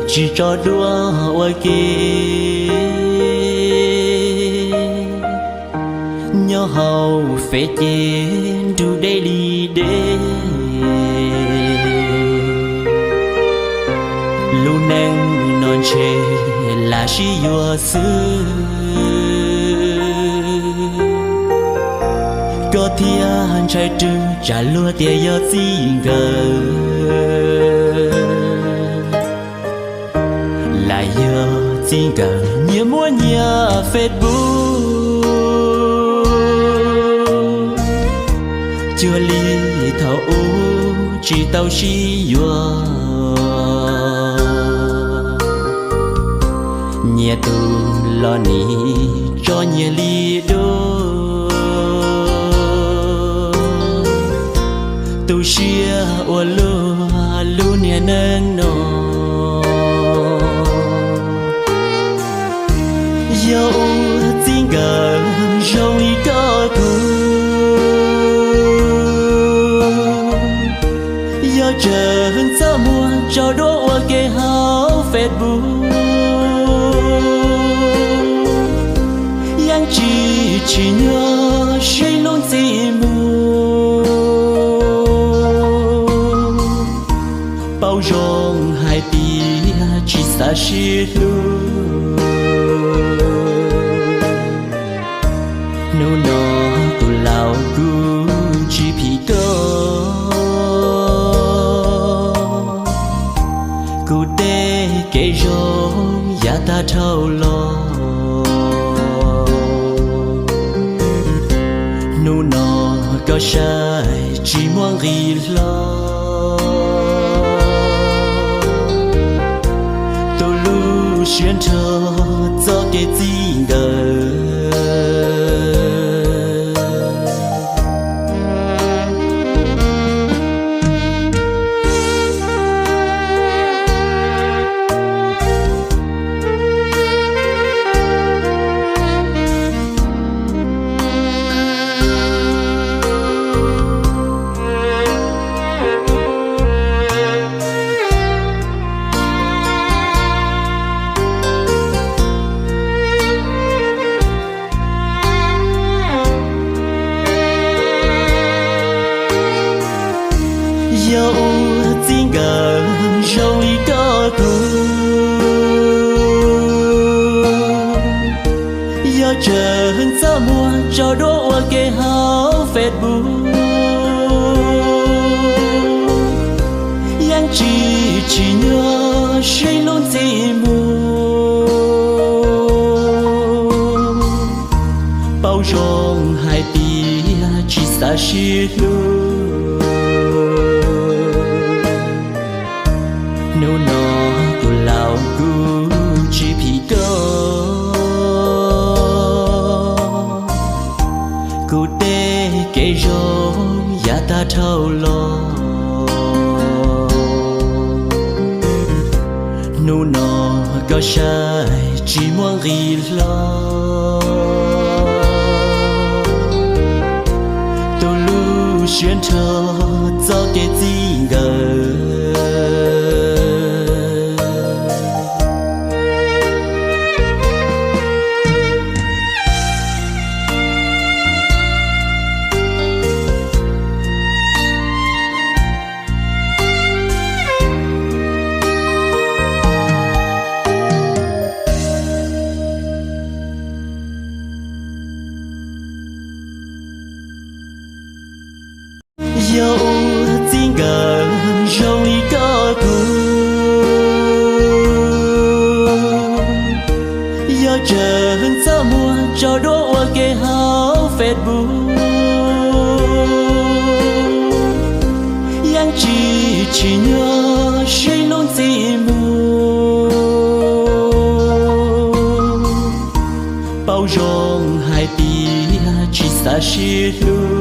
Tsis tso dua ua ke, nyob hauv Fev ces nrug deb li deb. Lub neej no ntshe lam sib yuav xwb, koj thiaj ntshai rwg tsam luag tias yog txij nkawm. Lam yog txij nkawm nyias muab nyias Facebook, cuag li thaum ub tsis tau sib yuav. Nyias tus los nim tso nyias li dua, tu siab ua luaj lub niag neej no. Yog ua txij nkawm zoo li koj kuv, yog tseem txaj muag tso dua ua ke hauv Facebook, yeej tsis tsim nyog sib hlub ntxiv mus. Paub zoo hais tias tsis xav sib hlub, hnub no tus laus kuv tsis phim koj. Kuv tej kev zoo yav tag dhau los, hnub no koj saib tsis muaj nqis hlo. Tu lub siab nrho txoj kev txij nkawm. Yog ua txij nkawm zoo li koj kuv, yog tseem txaj muag tso dua ua ke hauv Facebook, yeej tsis tsim nyog sib hlub ntxiv mus. Paub zoo hais tias tsis xav sib hlub, hnub no tus laus kuv tsis phim koj. Kuv tej kev zoo yav tag dhau los, hnub no koj saib tsis muaj nqis hlo. Tu lub siab nrho txoj kev txij nkawm. Yog ua txij nkawm zoo li koj kuv, yog tseem txaj muag tso dua ua ke hauv Facebook, yeej tsis tsim nyog sib hlub ntxiv mus. Paub zoo hais tias tsis xav sib hlub,